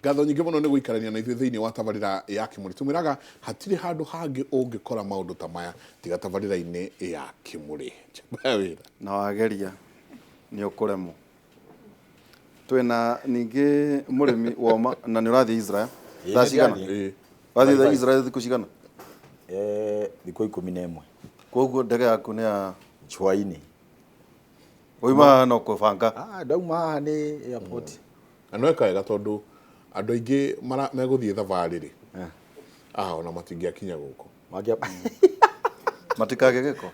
Ngatho nyingĩ mũno nĩ gũikarania na ithuĩ thĩinĩ wa tabarĩra ya Kĩmũrĩ. Tũmwĩraga hatirĩ handũ hangĩ ũngĩkora maũndũ ta maya tiga tabarĩra-inĩ ya Kĩmũrĩ. Njamba ya wĩra. Na wageria nĩ ũkũremwo. Twĩna ningĩ mũrĩmi woma na nĩ ũrathiĩ Israel. Ĩĩ, Thaa nĩ cigana? ndĩrathiĩ. Wathiĩ Bye bye. Israel thikũ cigana? Thikũ 11. Koguo ndege yaku nĩ ya Hwainĩ. Wauma haha no kũbanga. Ah, ndauma haha nĩ airport. Na no eka wega tondũ andũ aingĩ megũthiĩ thabarĩ rĩ, ah, ona matingĩakinya gũkũ. Matikage gĩko.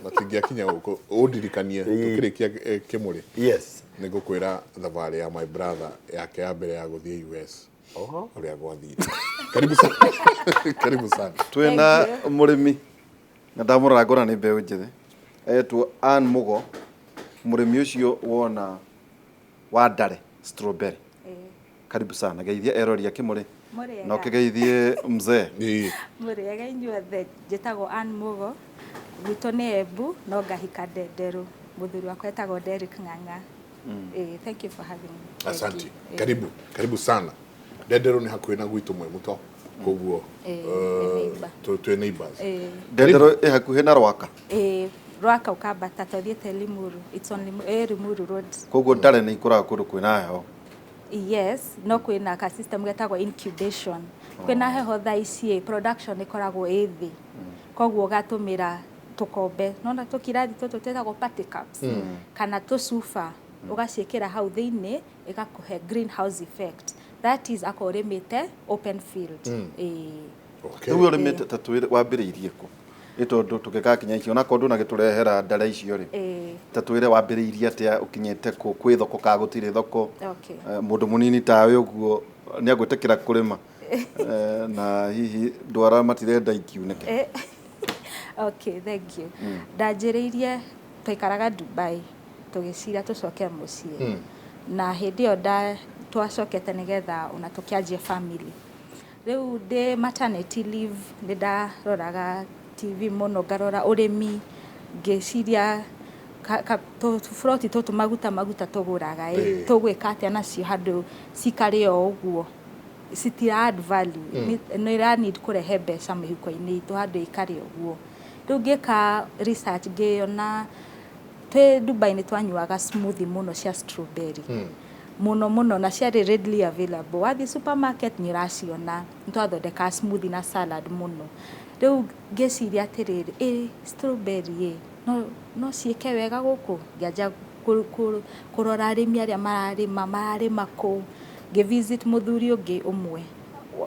Matingĩakinya gũkũ. Ũndirikanie tũkĩrĩkia Kĩmũrĩ. Yes. Nĩ ngũkwĩra thabarĩ ya my brother yake ya mbere ya gũthiĩ US. Oho. Ũrĩa gwathire. Karibu sana. Karibu sana. Twĩna mũrĩmi na ndamũrora ngona nĩ mbeũ njĩthĩ etwo Ann Mugo, mũrĩmi ũcio wona wa Ndare strawberry. Karibu sana, geithia erori a Kĩmũrĩ Mũrĩega. na ũkĩgeithie mzee. Mũrĩega inyuothe, njĩtagwo Ann Mugo, gwitũ nĩ Embu no ngahika Ndenderũ, mũthuri wakwa etagwo Derrick Ng'ang'a. Thank you for having me. Asante. Karibu, karibu sana. Ndenderũ nĩ hakuhĩ na gwitũ mwĩ mũto, koguo twĩ neighbors. Ndenderũ ĩ hakuhĩ na Rwaka. Rwaka ũkambata twathiĩte Limuru. It's on Limuru Road. Koguo Ndare nĩ ikũraga kũndũ kwĩna heho. Yes, no kwĩna ka system getagwo incubation. Kwĩna heho thaa ici production ĩkoragwo ĩ thĩ. Koguo ũgatũmĩra tũkombe, nona tũkirathi tũtũ twĩtagwo party cups kana tũcuba, ũgaciĩkĩra hau thĩinĩ ĩgakũhe greenhouse effect. That is akorwo ũrĩmĩte open field. Rĩu ũrĩmĩte ta twĩre wambĩrĩirie kũ? Ĩ tondũ tũngĩgakinya icio onakorwo ndũnagĩtũrehera ndare icio rĩ, ta twĩre wambĩrĩirie atĩa, ũkinyĩte kũ, kwĩ thoko kana gũtirĩ thoko? Mũndũ mũnini tawe ũguo nĩ agwĩtĩkĩra kũrĩma na hihi ndwara matirenda ikiunĩke? Okay, thank you. Ndanjĩrĩirie twaikaraga Dubai tũgĩcira tũcoke mũciĩ. Na hĩndĩ ĩyo twacokete nĩgetha ona tũkĩanjie family. Rĩu ndĩ maternity leave nĩ ndaroraga TV mũno ngarora ũrĩmi ngĩciria tũburoti tũtũ maguta maguta tũgũraga ĩ tũgwĩka atĩa nacio handũ cikare o ũguo citira add value, nĩ ira need kũrehe mbeca mĩhuko-inĩ itũ handũ ikare ũguo. Rĩu ngĩka research ngĩona twĩ Dubai nĩ twanyuaga smoothie mũno cia strawberry mũno mũno na ciarĩ readily available, wathiĩ supermarket nĩ ũraciona. Nĩ twathondekaga smoothie na salad mũno. Rĩu ngĩciria atĩrĩrĩ, ĩ strawberry ĩ no ciĩke wega gũkũ? Ngĩanjia kũrora arĩmi arĩa mararĩma, mararĩma kũ, ngĩ visit mũthuri ũngĩ ũmwe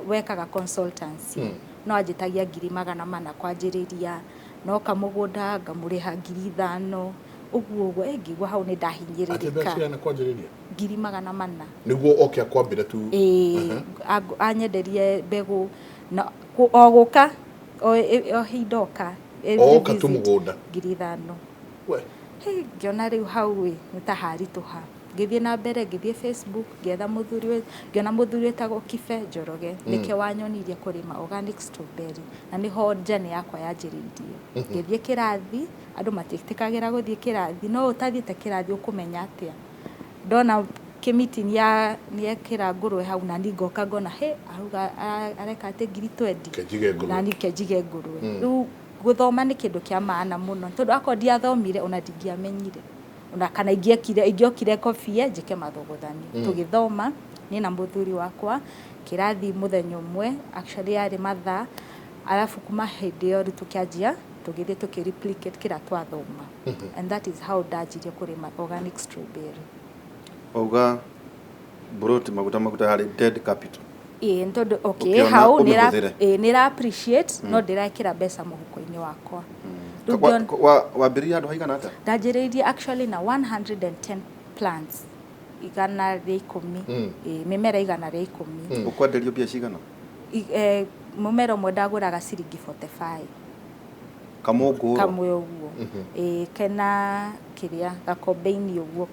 wekaga consultancy, no anjĩtagia 400,000 kwanjĩrĩria, noka mũgũnda ngamũrĩha 5,000 ũguo ũguo, ngĩigua hau nĩ ndahinyĩrĩrĩka. Atĩ mbeca cigana kwanjĩrĩria? 400,000. Nĩguo oke akwambĩre tu. Ĩĩ, anyenderie mbegũ na o gũka o hinda oka Oka tu mũgũnda. 5,000. We. Ngĩona rĩu hau ĩ nĩ ta haritũha. Ngĩthiĩ na mbere, ngĩthiĩ Facebook, ngĩetha mũthuri, ngĩona mũthuri wĩtagwo Kibe Njoroge, nĩkĩo wanyonirie kũrĩma organic strawberry, na nĩho journey yakwa yanjĩrĩirie. Ngĩthiĩ kĩrathi, andũ matiĩtĩkagĩra gũthiĩ kĩrathi, no ũtathiĩte kĩrathi ũkũmenya atĩa? Ndona kĩmiti nĩekĩra ngũrwe hau na niĩ ngoka ngona hĩ arauga areka atĩ 20,000. Kenjige ngũrwe. Na niĩ kenjige ngũrwe. Rĩu gũthoma nĩ kĩndũ kĩa maana mũno tondũ akorwo ndiathomire ona ndingĩamenyire ona kana ingĩekire ingĩokire kobie njĩke mathogothani. Tũgĩthoma niĩ na mũthuri wakwa kĩrathi mũthenya ũmwe, actually yarĩ mathaa, arabu kuma hĩndĩ ĩyo rĩu tũkĩanjia tũgĩthiĩ tũkĩ replicate kĩrĩa twathoma, and that is how ndanjirie kũrĩma organic strawberry. Wauga mburoti maguta maguta yarĩ dead capital. Ĩĩ, nĩ tondũ okay Ũkĩona hau ũmĩhũthĩre. Nĩ ĩra appreciate no ndĩrekĩra mbeca mũhuko-inĩ wakwa. Rĩu ngĩona- Wambĩrĩria handũ haigana atĩa? Ndanjĩrĩirie actually na 110 plants, 110, ĩĩ, mĩmera 110. Ũkwenderio mbia cigana? Mũmera ũmwe ndagũraga ciringi 45. Kamũngũrũ? Kamwe ũguo. Ĩĩ, kena kĩrĩa gakombe-inĩ ũguo,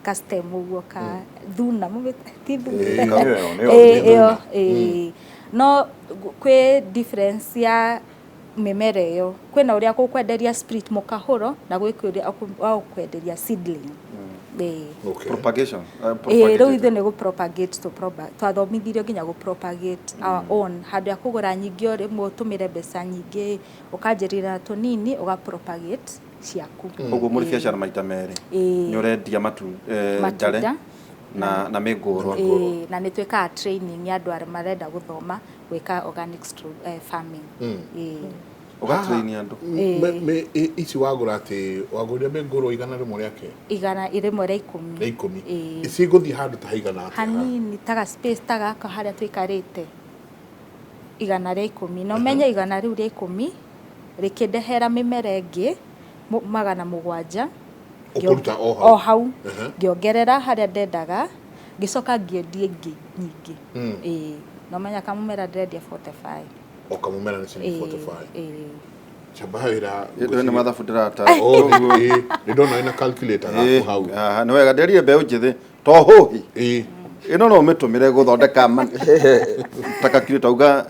ka stem ũguo, ka thuna, ti thuna. Ĩĩ, Ĩĩ, ĩyo, ĩĩ. No kwĩ difference ya mĩmera ĩyo. Kwĩna ũrĩa gũkwenderia split mũkahũro na gwĩ ũrĩa agũkwenderia seedling. Ĩĩ. Okay. Propagation. Ĩĩ, rĩu Propagated. ithuĩ nĩ gũ-propagate twathomithirio nginya gũ-propagate our own handũ ya kũgũra nyingĩ o rĩmwe ũtũmĩre mbeca nyingĩ ũkanjĩrĩra na tũnini ũga-propagate ciaku. Koguo mũrĩ biacara maita merĩ. Ĩĩ. Nĩ ũrendia Matunda. ndare na mĩngũrwa. Ĩĩ, na nĩ twĩkaga training ya andũ arĩa marenda gũthoma gwĩka organic farming. Ĩĩ. Ũgatrain andũ. Ici wagũra atĩ wagũrire mĩngũrwa 100 rĩake? 110. Rĩa ikũmi. Ĩĩ. Ici igũthiĩ handũ ta haigana atĩa? Hanini taga space ta gaka harĩa tũikarĩte 110. Na ũmenye 110 rĩkĩndehera mĩmera ĩngĩ 700. Ũkũruta o hau? O hau. Ngĩongerera harĩa ndendaga, ngĩcoka ngĩendia ĩngĩ nyingĩ. Ĩĩ. Na ũmenya kamũmera ndĩrendia 45. O kamũmera nĩ ciringi 45. Ĩĩ. Camba wĩra. Ĩyo nĩ mathabu ndĩrata. Oh, ĩĩ. Nĩ ndona wĩna calculator gaku hau. Nĩ wega nderire mbeũ njĩthĩ to hũhi. Ĩĩ. Ĩno no ũmĩtũmĩre gũthondeka ta calculator uga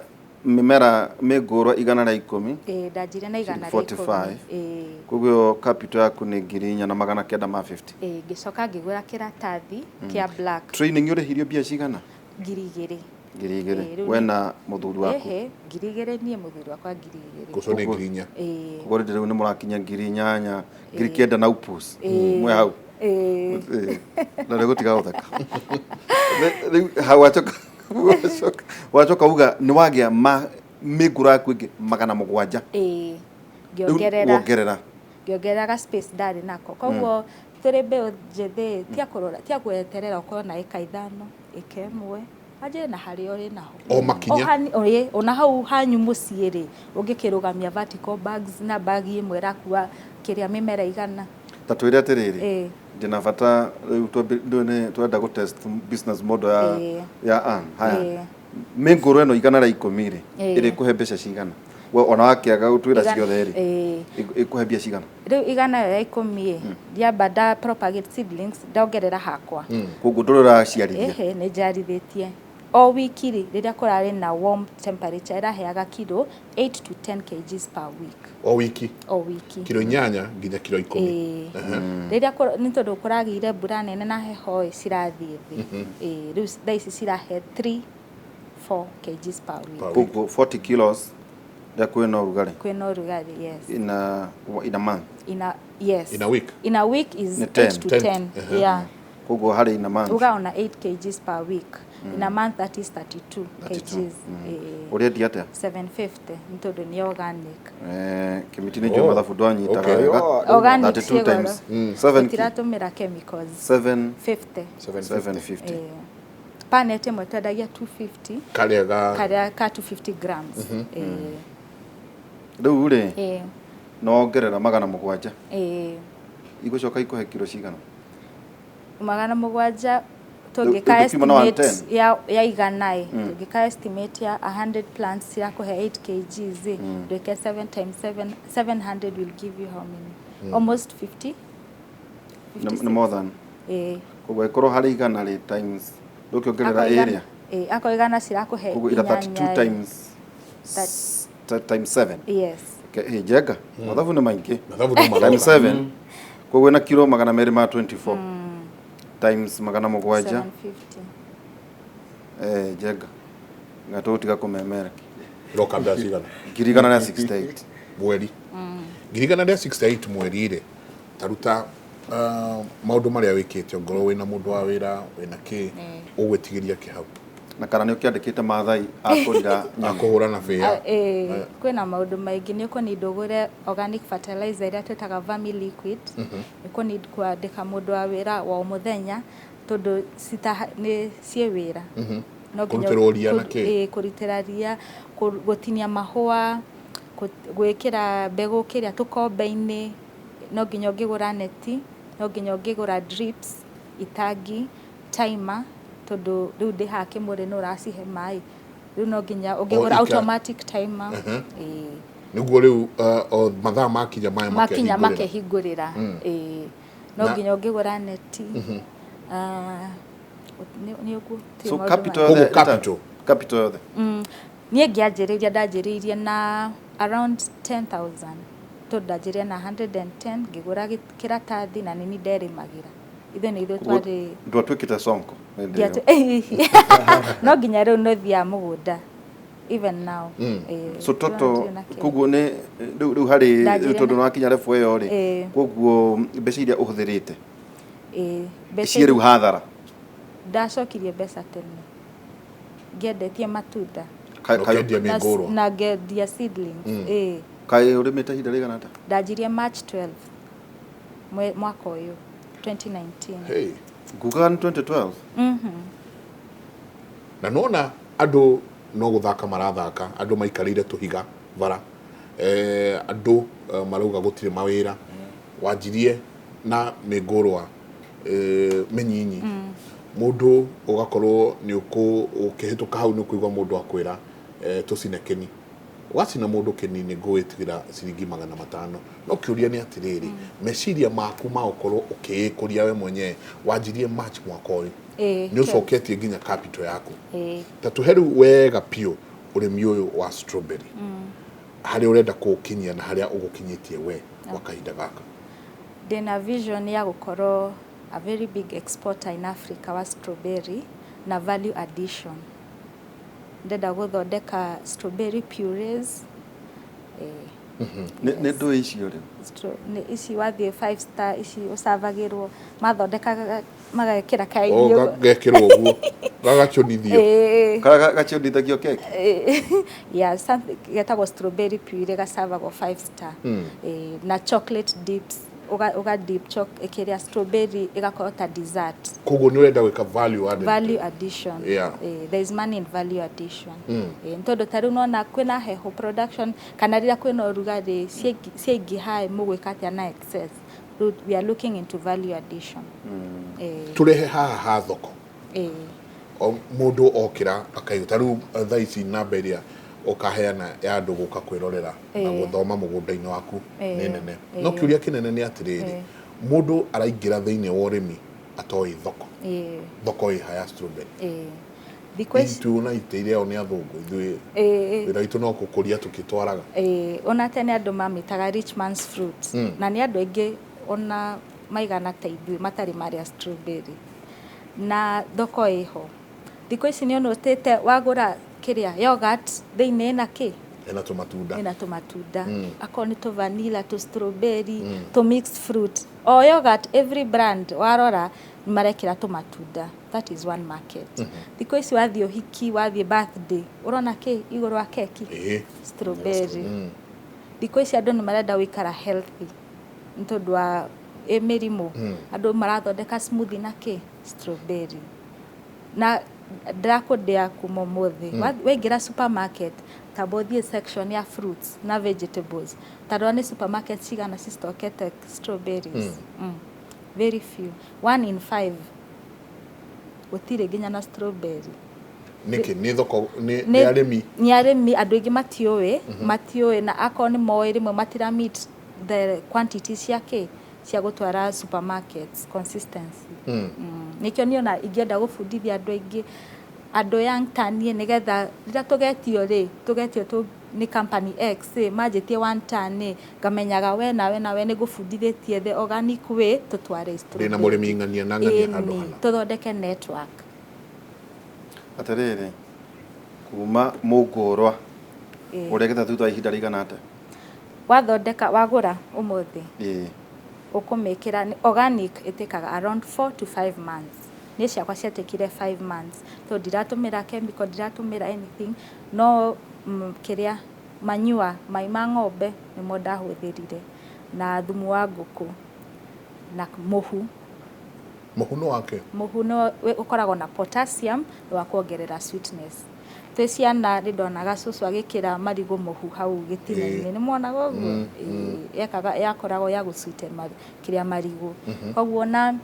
mĩmera mĩngũrwa 110. Ĩĩ, ndanjirie na 110. 45. Ĩĩ. Koguo capital yaku nĩ 4,950. Ĩĩ, ngĩcoka ngĩgũra kĩratathi kĩa black. Training ũrĩhirio mbia cigana? 2,000. 2,000. Ĩĩ, rĩu We na mũthuri waku? Ĩhĩ, 2,000 niĩ mũthuri wakwa 2,000. Kũco nĩ 4,000. Ĩĩ. Koguo rĩu nĩ mũrakinya 8,000, 9,000 na upus. Ĩĩ. Mwe hau. Ĩĩ. Ĩĩ. Na rĩu gũtiga gũtheka. Rĩu hau wacoka uga nĩ wagĩa mĩngũrwa yaku ĩngĩ 700. Ĩĩ. Rĩu Ngĩongerera. wongerera. Ngĩongerera ga space ndarĩ nako. Koguo tũrĩ mbeũ njĩthĩ tia kũrora, tia gweterera ũkorwo na ĩka 5, ĩka 1, anjĩre na harĩa ũrĩ naho. O makinya. Ĩĩ, ona hau hanyu mũciĩ rĩ, ũngĩkĩrũgamia vertical bags na bagi ĩmwe ĩrakua kĩrĩa mĩmera 100. Ta twĩre atĩrĩrĩ, Ĩĩ. ndĩna bata rĩu twenda gũ test business model ya Ann. Haya. Ĩĩ. Mĩngũrwa ĩno 110 rĩ, Ĩĩ. ĩrĩkũhe mbeca cigana? We ona wakĩaga gũtwĩra ciothe rĩ, Ĩĩ. ĩkũhe mbia cigana? Rĩu 110 ĩ, ndiamba nda propagate seedlings, ndongerera hakwa. Koguo ndũrĩ ũraciarithia? Ĩhĩ, nĩ njarithĩtie. O wiki rĩ, rĩrĩa kũrarĩ na warm temperature ĩraheaga kilo 8 to 10 kgs per week. O wiki? O wiki. Kilo 8 nginya kilo 10. Ĩĩ. Rĩrĩa nĩ tondũ kũragĩire mbura nene na heho ĩ, cirathiĩ thĩ. Ĩĩ, rĩu thaa ici cirahe 3, 4 kgs per week. Per week. Koguo 40 kilos rĩrĩa kwĩna ũrugarĩ? Kwĩna ũrugarĩ, yes. In a month? In a, yes. In a week? In a week is Ni 8 10. to 10. 10. Yeah. Koguo harĩ in a month. Uga ona 8 kgs per week. In a month that is 32 32. kgs. Ĩĩ. Ũrendia atĩa? 750 nĩ tondũ nĩ organic. Kĩmiti nĩ njũĩ Oh, mathabu ndwanyitaga okay. wega. Organic 32 ciĩ goro. times 7 Tũtiratũmĩra chemicals. 7 50. 750. Ĩĩ. Panet ĩmwe twendagia 250. Karĩa ga Karĩa ka 250 grams. Ĩĩ. Rĩu rĩ, Ĩĩ. no wongerera 700. Ĩĩ. Igũcoka ikũhe kilo cigana? 700 tũngĩka Ũngĩkiuma na estimate 110. ya 100 ĩ, tũngĩka estimate ya 100 plants cirakũhe 8 kgs ĩ, ndwĩke 7 times 7, 700 will give you how many? Almost 50. Nĩ more than. Ĩĩ. Koguo ĩkorwo harĩ 100 rĩ times ndũkĩongerera Akorwo area. Ĩĩ, akorwo 100 cirakũhe Koguo ira 32 inyanya ĩ. times times 7. Yes. Ĩ njenga, mathabu nĩ maingĩ. Mathabu no maroka. Times 7. Koguo ĩna kilo 224 times 700. 750. Njenga. Nga tũgũtiga kũmemera. Roka mbeca cigana? 1,168. Mweri. 1,168 mweri rĩ, taruta maũndũ marĩa wĩkĩte ongorwo wĩna mũndũ wa wĩra wĩna kĩ ũgwĩtigĩria kĩ hau? Na kana nĩ ũkĩandĩkĩte Maathai akũrira nyamũ? Akũhũra na bĩa. Ĩĩ, kwĩna maũndũ maingĩ. Nĩ ũkũneed ũgũre organic fertilizer ĩrĩa twĩtaga vermi liquid. Nĩ ũkũneed kwandĩka mũndũ wa wĩra wa o mũthenya tondũ nĩ ciĩ wĩra. No nginya Kũrutĩrwo ria na kĩ? Ĩĩ, kũrutĩra ria, gũtinia mahũa, gwĩkĩra mbegũ kĩrĩa tũkombe-inĩ, no nginya ũngĩgũra neti, no nginya ũngĩgũra drips, itangi, timer, tondũ rĩu ndĩ haha kĩmũrĩ no ũracihe maĩ. Rĩu no nginya ũngĩgũra automatic timer. Ĩĩ. Nĩguo rĩu o mathaa makinya maĩ makinya makehingũrĩra. Makehingũrĩra. Ĩĩ. No nginya ũngĩgũra neti. Nĩ ũguo. So capital Koguo yothe capital. Capital yothe. Niĩ ngĩanjĩrĩria ndanjĩrĩirie na around 10,000. Tondũ ndanjĩrĩria na 110 ngĩgũra kĩratathi na nĩ niĩ nderĩmagĩra. Ithuĩ nĩ ithuĩ twarĩ. Ndwatuĩkĩte sonko hĩndĩ ĩyo? No nginya rĩu nĩ thiaga mũgũnda even now. So toto koguo nĩ rĩu rĩu harĩ rĩu tondũ nĩwakinya level ĩyo rĩ, koguo mbeca iria ũhũthĩrĩte mbeca ciĩ rĩu hathara? Ndacokirie mbeca tene ngĩendetie matunda. Ũkendia mĩngũrwa. Na ngendia seedlings. Kaĩ ũrĩmĩte ihinda rĩigana atĩa? Ndanjirie March 12 mwaka ũyũ 2019. Hey. Ngugaga nĩ 2012. Na nona andũ no gũthaka marathaka, andũ maikarĩire tũhiga bara, andũ marauga gũtirĩ mawĩra. Wanjirie na mĩngũrwa mĩnyinyi, mũndũ ũgakorwo nĩ ũkĩhĩtũka hau nĩ ũkũigua mũndũ akwĩra tũcine kĩni, wacina mũndũ kĩni nĩ ngũgĩtigĩra ciringi 500. No kĩũria nĩ atĩrĩrĩ, meciria maku ma gũkorwo ũkĩĩkũria we mwenyewe, wanjirie March mwaka ũyũ, nĩ ũcoketie nginya capital yaku. Ta tũhe rĩu wega biũ ũrĩmi ũyũ wa strawberry, harĩa ũrenda kũũkinyia na harĩa ũgũkinyĩtie we kwa kahinda gaka. Ndĩna vision ya gũkorwo a very big exporter in Africa wa strawberry na value addition. Ndenda gũthondeka strawberry purees. Nĩ ndũĩ icio rĩu? Nĩ ici wathiĩ five star ici ũcavagĩrwo, mathondekaga magekĩra kairio. Gagekĩrwo ũguo gagacũnithio. Karĩa gacũnithagio keki? Yeah, something getagwo strawberry puree, gacavagwo five star. Na chocolate dips, uga dip kĩrĩa strawberry ĩgakorwo ta dessert. Koguo nĩ ũrenda gwĩka value added. Value addition. There is money in value addition. Tondũ ta rĩu nona kwĩna heho production kana rĩrĩa kwĩna ũrugarĩ ciaingĩha mũgwĩka atĩa na excess. Rĩu we are looking into value addition. Tũrehe haha ha thoko. Mũndũ okĩra akaigua ta rĩu thaa ici namba ĩrĩa ũkaheana ya andũ gũka kwĩrorera na gũthoma mũgũnda-inĩ waku nĩ nene. No kĩũria kĩnene nĩ atĩrĩrĩ, mũndũ araingĩra thĩinĩ wa ũrĩmi atoĩ thoko. Thoko ĩha ya strawberry. Thikũ ici tuona iteire o nĩ athũngũ, ithuĩ wĩra witũ no gũkũria tũkĩtwaraga. Ona tene andũ mamĩtaga rich man's fruit. Na nĩ andũ aingĩ ona maigana ta ithuĩ matarĩ marĩa strawberry. Na thoko ĩho. Thikũ ici nĩ ũnotĩte wagũra kĩrĩa yogurt thĩinĩ ĩna kĩ? Ĩna tũmatunda. Ĩna tũmatunda. Akorwo nĩ tũ vanilla, tũ strawberry, tũ mixed fruit. O yogurt every brand warora nĩ marekĩra tũmatunda. That is one market. Thikũ ici wathiĩ ũhiki, wathiĩ birthday, ũrona kĩ igũrũ wa keki? Strawberry. Thikũ ici andũ nĩ marenda gũikara healthy nĩ tondũ wa mĩrimũ. Andũ marathondeka smoothie na kĩ? Strawberry. Na ndĩrakũndĩa kuma ũmũthĩ. Waingĩra supermarket, tamba ũthiĩ section ya fruits na vegetables. Ta rora nĩ supermarket cigana cistokete strawberries. Very few. 1 in 5. Gũtirĩ nginya na strawberry. Nĩkĩ? Nĩ thoko, nĩ arĩmi? Nĩ arĩmi, andũ aingĩ matiũĩ, matiũĩ na akorwo nĩ moĩ rĩmwe matira meet the quantity cia kĩ? Cia gũtwara supermarkets consistency. Nĩkĩo niĩ ona ingĩenda gũbundithia andũ aingĩ, andũ young ta niĩ, nĩgetha rĩrĩa tũgetio rĩ, tũgetio nĩ company X rĩ, manjĩtie 1 ton rĩ, ngamenyaga we na we na we nĩ ngũbundithĩtie the organic way tũtware strawberry. Ndĩna mũrĩmi ng'ania na ng'ania handũ hana. Tũthondeke network. Atĩrĩrĩ, kuma mũngũrwa ũrĩa thutha wa ihinda rĩigana atĩa? Wathondeka, wagũra ũmũthĩ. Ũkũmĩkĩra organic ĩtĩkaga around 4 to 5 months. Niĩ ciakwa ciatĩkire 5 months. Tondũ ndiratũmĩra chemical, ndiratũmĩra anything, no kĩrĩa manure, mai ma ng'ombe nĩmo ndahũthĩrire, na thumu wa ngũkũ na mũhu. Mũhu nĩ wake? Mũhu nĩ ũkoragwo na potassium wa kuongerera sweetness. Twĩ ciana nĩ ndonaga cũcũ agĩkĩra marigũ mũhu hau gĩtina-inĩ. Nĩ mwonaga ũguo? Yekaga, yakoragwo ya gũ-sweeten kĩrĩa marigũ. Koguo na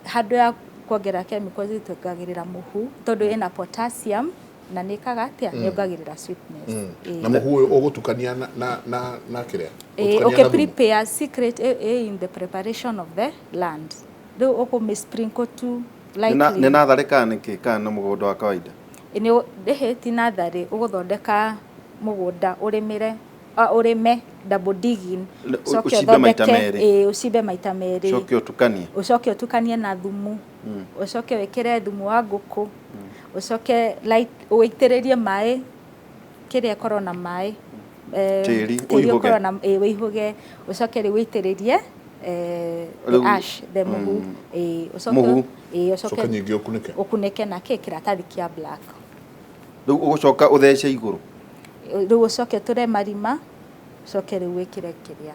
handũ ya kuongerera chemicals tuongagĩrĩra mũhu tondũ ĩna potassium na nĩ ĩkaga atĩa? Nĩ yongagĩrĩra sweetness. Na mũhu ũyũ ũgũtukania na kĩrĩa? Okay, prepare secret in the preparation of the land. Rĩu ũkũmĩ sprinkle tu lightly. Nĩ natharĩ kana nĩkĩ? Kana nĩ mũgũnda wa kawaida? Nĩ ti natharĩ, ũgũthondeka mũgũnda ũrĩmĩre Ũrĩme double digging. Ũcoke Ũcimbe maita ũthondeke merĩ. Ĩĩ, ũcimbe maita merĩ. Ũcoke ũtukanie. Ũcoke ũtukanie na thumu, ũcoke wĩkĩre thumu wa ngũkũ, ũcoke light ũitĩrĩrie maĩ, kĩrĩa ĩkorwo na maĩ, Tĩri, tĩri ũihũge. Ũkorwo na ĩĩ, ũihũge, ũcoke rĩu ũitĩrĩrie the ash, the mũhu, ĩĩ, ũcoke Mũhu. Ĩĩ, ũcoke Coke nyingĩ ũkunĩke. Ũkunĩke na kĩ kĩratathi kĩa black. Rĩu ũgũcoka ũthece igũrũ. Rĩu ũcoke ũtũre marima, ũcoke rĩu wĩkĩre kĩrĩa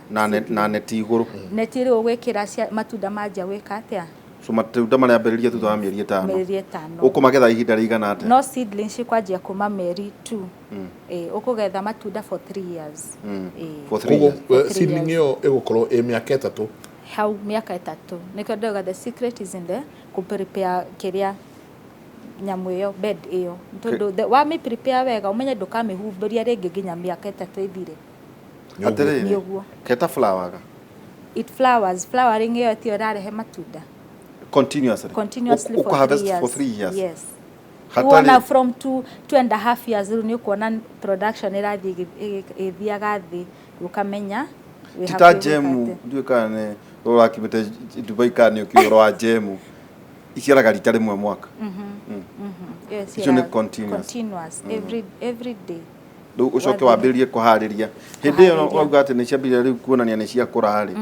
Na neti igũrũ. Neti rĩu ũgwĩkĩra cia matunda manjia gwĩka atĩa? So matunda marĩambĩrĩria thutha wa mĩeri 5. Mĩeri 5. Ũkũmagetha ihinda rĩigana atĩa? No seedlings cikwanjia kuma mĩeri 2. Ĩĩ, ũkũgetha matunda for 3 years. Ĩĩ. For 3 Koguo years. For three seedling years. ĩyo ĩgũkorwo ĩ mĩaka 3. Hau mĩaka 3. Nĩkĩo ndauga the secret is in the kũ-prepare kĩrĩa nyamũ ĩyo, bed ĩyo, tondũ wamĩ prepare wega, ũmenye ndũkamĩhumbĩria rĩngĩ nginya mĩaka 3 ĩthire. Atĩrĩrĩ, Nĩ ũguo. Keta flower It flowers, flowering ĩyo tiyo ĩrarehe matunda. Continuously. Continuously for Ũkũ-harvest 3 years. for 3 years. Yes. Hatarĩ- Wona from 2.5 years rĩu nĩ ũkuona production ĩrathiĩ ĩgĩthiaga thĩ, ũkamenya wĩ Ti ta hakuhĩ gwĩka jemu atĩa. Ndiũĩ kana nĩ ũrakimĩte Dubai kana nĩ ũkĩũĩ ũhoro wa jemu iciaraga rita rĩmwe mwaka. Yes, Icio nĩ yeah, continuous. Continuous every day. Rĩu ũcoke Wathiĩ- wambĩrĩrie kũharĩria hĩndĩ ĩyo. Kũharĩria. Wauga atĩ nĩ ciambĩrĩria rĩu kuonania nĩ ciakũra rĩ,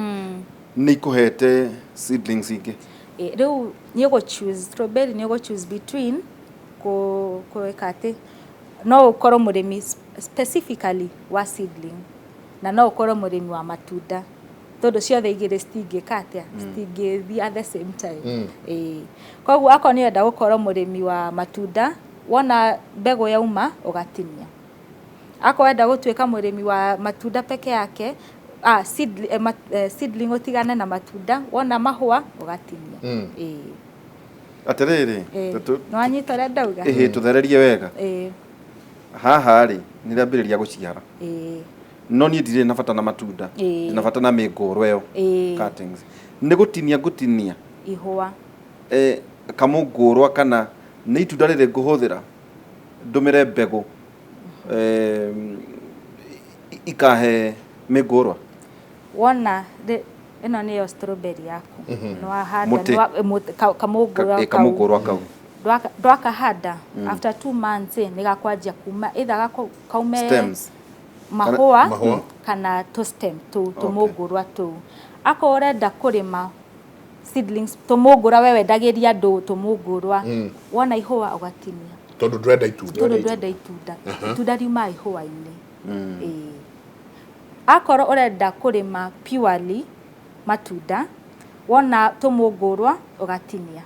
nĩ ikũhete seedlings ingĩ. Ĩ, rĩu nĩ ũgũ choose strawberry, nĩ ũgũ choose between kũ gwĩka atĩ no ũkorwo mũrĩmi specifically wa seedling na no ũkorwo mũrĩmi wa matunda, tondũ ciothe igĩrĩ citingĩka atĩa, citingĩthiĩ at the same time. Ĩĩ, koguo akorwo nĩ ũrenda gũkorwo mũrĩmi wa matunda, wona mbegũ yauma ũgatinia. Akorwo wenda gũtuĩka mũrĩmi wa matunda peke yake, seedling, ũtigane na matunda, wona mahũa ũgatinia. Ĩĩ. Atĩrĩrĩ, Ĩĩ. Nĩ wanyita ũrĩa ndauga? Ĩhĩ, tũthererie wega. Ĩĩ. Haha rĩ, nĩ rĩambĩrĩria gũciara. Ĩĩ. No niĩ ndirĩ na bata na matunda. Ndĩna bata na mĩngũrwa ĩyo. Cuttings nĩ gũtinia ngũtinia Ihũa. Kamũngũrwa kana nĩ itunda rĩrĩ ngũhũthĩra ndũmĩre mbegũ ikahe mĩngũrwa? Wona ĩno nĩyo strawberry yaku, nĩ wahanda. Mũtĩ. Kamũngũrwa kau. Kamũngũrwa kau. Ndwakahanda, after 2 months nĩ gakwanjia kuma either kaume Stems. Mahũa. Mahũa. Kana tũ stem tũ tũmũngũrwa tũu. Akorwo ũrenda kũrĩma seedlings, tũmũngũrwa, we wendagĩria andũ tũmũngũrwa, wona ihũa ũgatinia. Tondũ ndũrenda itunda. Tondũ ndwenda itunda, itunda riumaga ihũa-inĩ. Ĩĩ. Akorwo ũrenda kũrĩma purely matunda, wona tũmũngũrwa ũgatinia,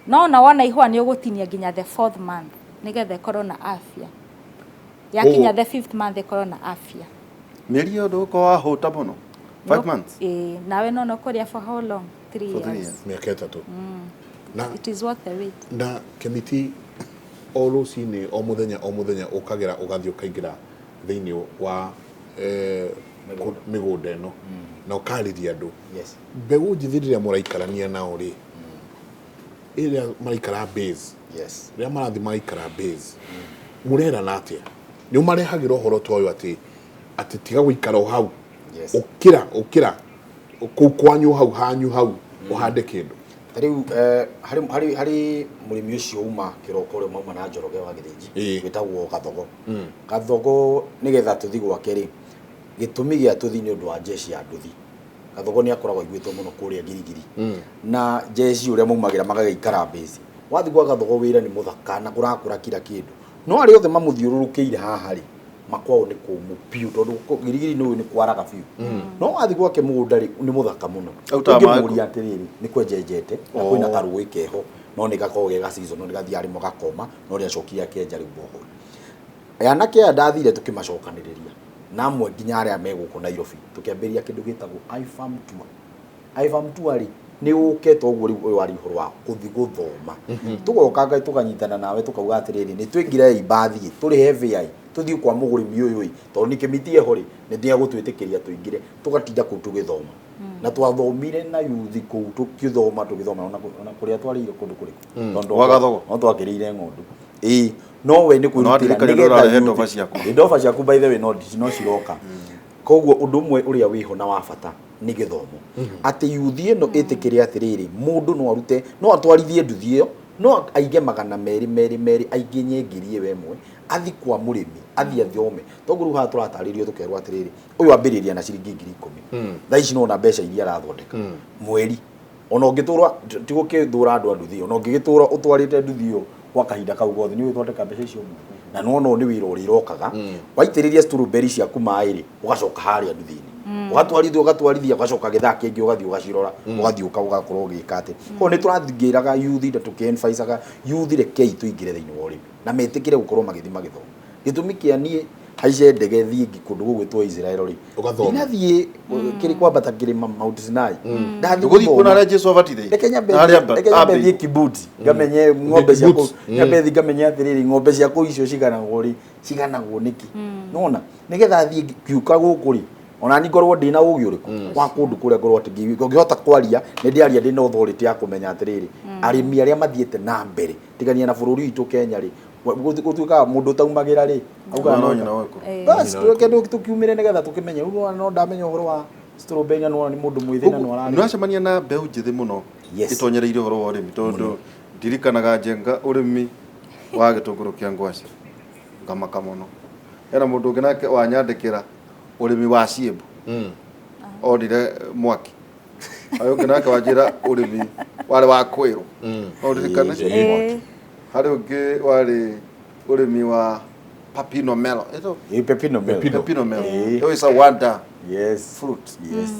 no ona wona ihũa nĩ ũgũtinia nginya the fourth month, nĩgetha ĩkorwo na afya. Yakinya the fifth month ĩkorwo na afya. Mĩeri ĩyo ndũgũkorwo wahũta mũno, 5 months? Ĩĩ, nawe no kũrĩa for how long? 3 For 3 years. years. Mĩaka 3 na It is worth the wait. Na Kĩmiti, o rũcinĩ, o mũthenya, o mũthenya ũkagĩra ũgathiĩ ũkaingĩra thĩinĩ wa mĩgũnda ĩno na ũkarĩria andũ mbegũ njĩthĩ rĩrĩa mũraikarania nao rĩ, ĩrĩa maraikara base, rĩrĩa marathiĩ maraikara base, mũrerana atĩa? Nĩ ũmarehagĩra ũhoro ta ũyũ atĩ tiga gũikara o hau, ũkĩra ũkĩra kũu kwanyu hau hanyu hau ũhande kĩndũ? Ta rĩu harĩ mũrĩmi ũcio uma kĩroko ũrĩa mauma na Njoroge wa Gĩthĩnji, wĩtagwo Gathogo. Gathogo, nĩgetha tũthi gwake rĩ, gĩtũmi gĩa tũthi nĩ ũndũ wa jeshi ya nduthi. Gathogo nĩ akoragwo aiguĩtwo mũno kũrĩa Ngirigiri na jeshi ũrĩa maumagĩra magagĩikara base. Wathiĩ gwa Gathogo, wĩra nĩ mũthaka na kũrakũra kira kĩndũ, no arĩa othe mamũthiũrũrũkĩire haha rĩ, makwao nĩ kũmũ biũ, tondũ Girigiri-inĩ ũyũ nĩ kwaraga biũ, no wathiĩ gwake mũgũnda rĩ, nĩ mũthaka mũno. Autaga maĩ kũ? Ũngĩmũria atĩrĩrĩ, nĩ kwenjenjete na kwĩna karũĩ keho, no nĩ gakoragwo ge ga season, no nĩ gathiaga rĩmwe gakoma, no nĩ acokire akĩenja rĩu borehole. Anake aya ndathire tũkĩmacokanĩrĩria na amwe nginya arĩa me gũkũ Nairobi, tũkĩambĩrĩria kĩndũ gĩtagwo iFarm Tour. iFarm Tour rĩ, nĩ ũke toguo rĩu ũyũ arĩ ũhoro wa gũthiĩ gũthoma, tũgoka ngai tũkanyitana nawe, tũkauga atĩrĩrĩ, nĩ twĩngire mbathi, tũrĩhe VI, tũthiĩ kwa mũgũrĩmi ũyũ ĩ, tondũ nĩ kĩmiti eho rĩ, nĩ ndĩagũtwĩtĩkĩria tũingĩre, tũgatinda kũu tũgĩthoma. Na twathomire na yuthi kũu, tũkĩthoma tũgĩthoma ona kũrĩa twarĩire kũndũ kũrĩkũ, tondũ Gwa Gathogo? no twakĩrĩire ng'ondu. Ĩĩ, no we nĩ kwĩrutĩra wandirikania nĩgetha ndũrarehe youth- ndoba ciaku. Ĩ, ndoba ciaku by the way no no ciroka. Koguo ũndũ ũmwe ũrĩa wĩho na wa bata nĩ gĩthomo, atĩ yuthi ĩno ĩtĩkĩre atĩrĩrĩ, mũndũ no arute, no atwarithie nduthi ĩyo, no aige 200 merĩ merĩ, ainginye ngiri ĩyo ĩmwe, athi kwa mũrĩmi, athi athome. Toguo rĩu haha tũratarĩrio tũkerwo atĩrĩrĩ, ũyũ ambĩrĩria na ciringi 10,000, thaa ici nona mbeca iria arathondeka mweri. Ona ũngĩtũra, ti gũkĩthũra andũ a nduthi, ona ũngĩgĩtũra ũtwarĩte nduthi ĩyo gwa kahinda kau gothe, nĩ ũgĩthondeka mbeca icio mũno. Na nĩwona ũyũ nĩ wĩra ũrĩrokaga, waitĩrĩria strawberry ciaku maĩ rĩ, ũgacoka harĩa nduthi-inĩ, ũgatwarithia, ũgatwarithia, ũgacoka gĩthaa kĩngĩ ũgathiĩ ũgacirora, ũgathiĩ ũgakorwo ũgĩka atĩ. Koguo nĩ tũrathingĩraga youth na tũkĩ-emphasizaga youth, rekei tũingĩre thĩinĩ wa ũrĩmi na metĩkĩre gũkorwo magĩthiĩ magĩthoma. Gĩtũmi kĩa niĩ haice ndege thiĩ kũndũ gũgwĩtwo Israel rĩ, Ũgathome. ndinathiĩ kĩrĩ kwambata kĩrĩma Mount Sinai, ndathiĩ Ndũgũthiĩ kuona gũthoma. harĩa Jesu abatithĩirio? Reke nyambe Na harĩa reke nyambe ambĩirwo. thiĩ Kibuti ngamenye ng'ombe cia kũu, Kibbutz. nyambe thiĩ ngamenye atĩrĩrĩ, ng'ombe cia kũu icio ciganagwo rĩ, ciganagwo nĩkĩ, nona nĩgetha thiĩ ngiũka gũkũ rĩ, ona ni ngorwo ndĩna ũgĩ ũrĩkũ wa kũndũ kũrĩa, ngorwo atĩ ngĩhota kwaria nĩ ndĩaria ndĩna authority ya kũmenya atĩrĩrĩ, arĩmi arĩa mathiĩte na mbere tigania na bũrũri witũ Kenya rĩ, gũtuĩkaga mũndũ ũtaumagĩra rĩ, augaga No no nyina wekũ. bas tuweke tukiumire nĩgetha tũkĩmenye. Rĩu nĩwona no ndamenya ũhoro wa strawberry na nĩwona nĩ mũndũ mwĩthĩ na Nĩ nĩararĩma. wacemania na mbeũ njĩthĩ mũno ĩtonyereire ũhoro wa ũrĩmi, tondũ ndirikanaga njenga ũrĩmi wa gĩtũngũrũ kĩa ngwacĩ ngamaka mũno. Hena mũndũ ũngĩ nake wanyandĩkĩra ũrĩmi wa ciĩmbu, onire mwaki. Harĩ ũngĩ nake wanjĩra ũrĩmi warĩ wa kwĩrwo, no ũririkane. Ĩĩ. Harĩ ũngĩ warĩ ũrĩmi wa pepino melon. Ĩtagwo Ĩ, pepino melon. Pepino melon. Ĩĩ. Ĩyo is a wonder Yes. fruit. Yes.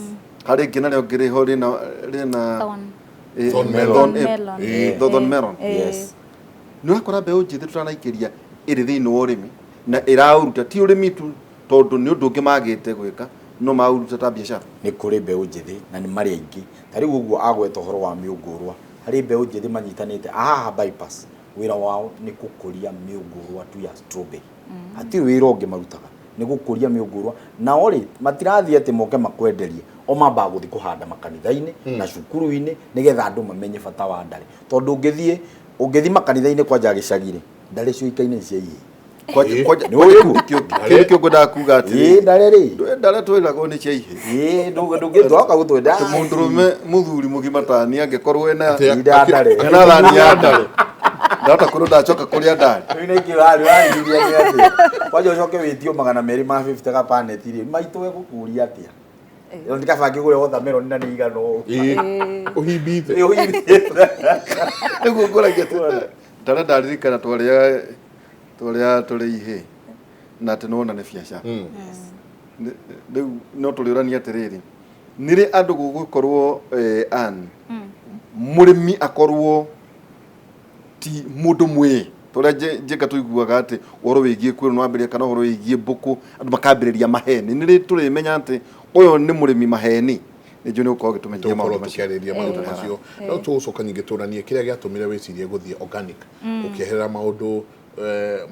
Harĩ ĩngĩ narĩo ngĩrĩ ho rĩna rĩna Thorn. Thorn melon. Thorn Melon. Thorn melon. Yes. Nĩ ũrakora mbeũ njĩthĩ tũtanaikĩria ĩrĩ thĩinĩ wa ũrĩmi na ĩraũruta, ti ũrĩmi tu, tondũ nĩ ũndũ ũngĩ magĩte gwĩka, no maũruta ta biacara. Nĩ kũrĩ mbeũ njĩthĩ na nĩ marĩ aingĩ. Ta rĩu ũguo agweta ũhoro wa mĩũngũrwa, harĩ mbeũ njĩthĩ manyitanĩte ahaha bypass, wĩra wao nĩ gũkũria mĩũngũrwa tu ya strawberry. Hatirĩ wĩra ũngĩ marutaga, nĩ gũkũria mĩũngũrwa. Nao rĩ, matirathiĩ atĩ moke makwenderie, o mambaga gũthiĩ kũhanda makanitha-inĩ na cukuru-inĩ nĩgetha andũ mamenye bata wa ndarĩ. Tondũ ũngĩthiĩ makanitha-inĩ kwanja gĩcagi rĩ, ndarĩ ciũikaine nĩ cia ihĩĩ. Kwanja Nĩ ũĩ kuo? kĩu nĩkĩo ngwendaga kuga atĩrĩ, Ĩĩ, ndarĩ rĩ, ndarĩ twĩragwo nĩ cia ihĩĩ. Ĩĩ, ndũngĩtwoka gũtwenda. Atĩ mũndũrũme mũthuri mũgima tani angĩkorwo ena Ida ndarĩ. ena thani ya ndarĩ, ndahota kwĩrwo ndacoka kũrĩa ndarĩ. Rĩu nĩkĩ warigithia nĩ atĩa? Kwanja ũcoke wĩtio 250 gapaneti rĩ, maitũ egũkũria atĩa? Ĩyo nĩ kaba ngĩgũre watermelon na nĩ igana ũũ. Ĩĩ. Ũhimbite. Ĩĩ, ũhimbĩte. Nĩguo ngũragia atĩ ndarĩ ndaririkana twarĩaga twarĩaga tũrĩ ihĩĩ na atĩ nĩwona nĩ biacara. Rĩu no tũrĩũrania atĩrĩrĩ, nĩ rĩ andũ gũgũkorwo Ann, mũrĩmi akorwo ti mũndũ mwĩĩ tũrĩa njĩka tũiguaga atĩ ũhoro wĩgiĩ kwĩrwo nĩwambĩrĩria kana ũhoro wĩgiĩ mbũkũ andũ makambĩrĩria maheni, nĩ rĩ tũrĩmenya atĩ ũyũ nĩ mũrĩmi maheni? Nĩ njũĩ nĩ gũkorwo gĩtũmenyithia Tũgũkorwo maũndũ macio. tũkĩarĩrĩria maũndũ macio, no tũgũcoka ningĩ tũranie kĩrĩa gĩatũmire wĩcirie gũthiĩ organic, ũkĩeherera maũndũ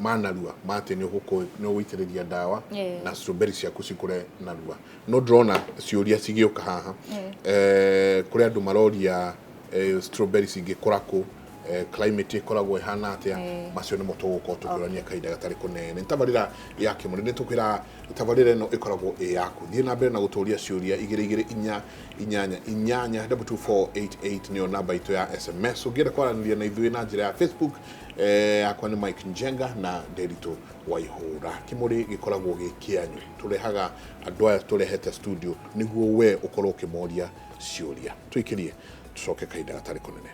ma narua ma atĩ nĩ ũgũitĩrĩria ndawa na strawberry ciaku cikũre narua. No ndĩrona ciũria cigĩũka haha. Kũrĩ andũ maroria strawberry cingĩkũra kũ, climate ĩkoragwo ĩhana atĩa. Macio nĩmo tũgũkorwo tũkĩũrania kahinda gatarĩ kũnene. Nĩ tabarĩra ya Kĩmũrĩ, nĩ tũkwĩra tabarĩra ĩno ĩkoragwo ĩ yaku. Thiĩ na mbere na gũtũria ciũria. 22488 22488 nĩyo namba itũ ya SMS. Ũngĩenda kwaranĩria na ithuĩ na njĩra ya Facebook, yakwa nĩ Mike Njenga na Nderitu Waihũra. Kĩmũrĩ gĩkoragwo gĩ kĩanyu, tũrehaga andũ aya tũrehete studio nĩguo we ũkorwo ũkĩmoria ciũria. Tũikĩrie, tũcoke kahinda gatarĩ kũnene.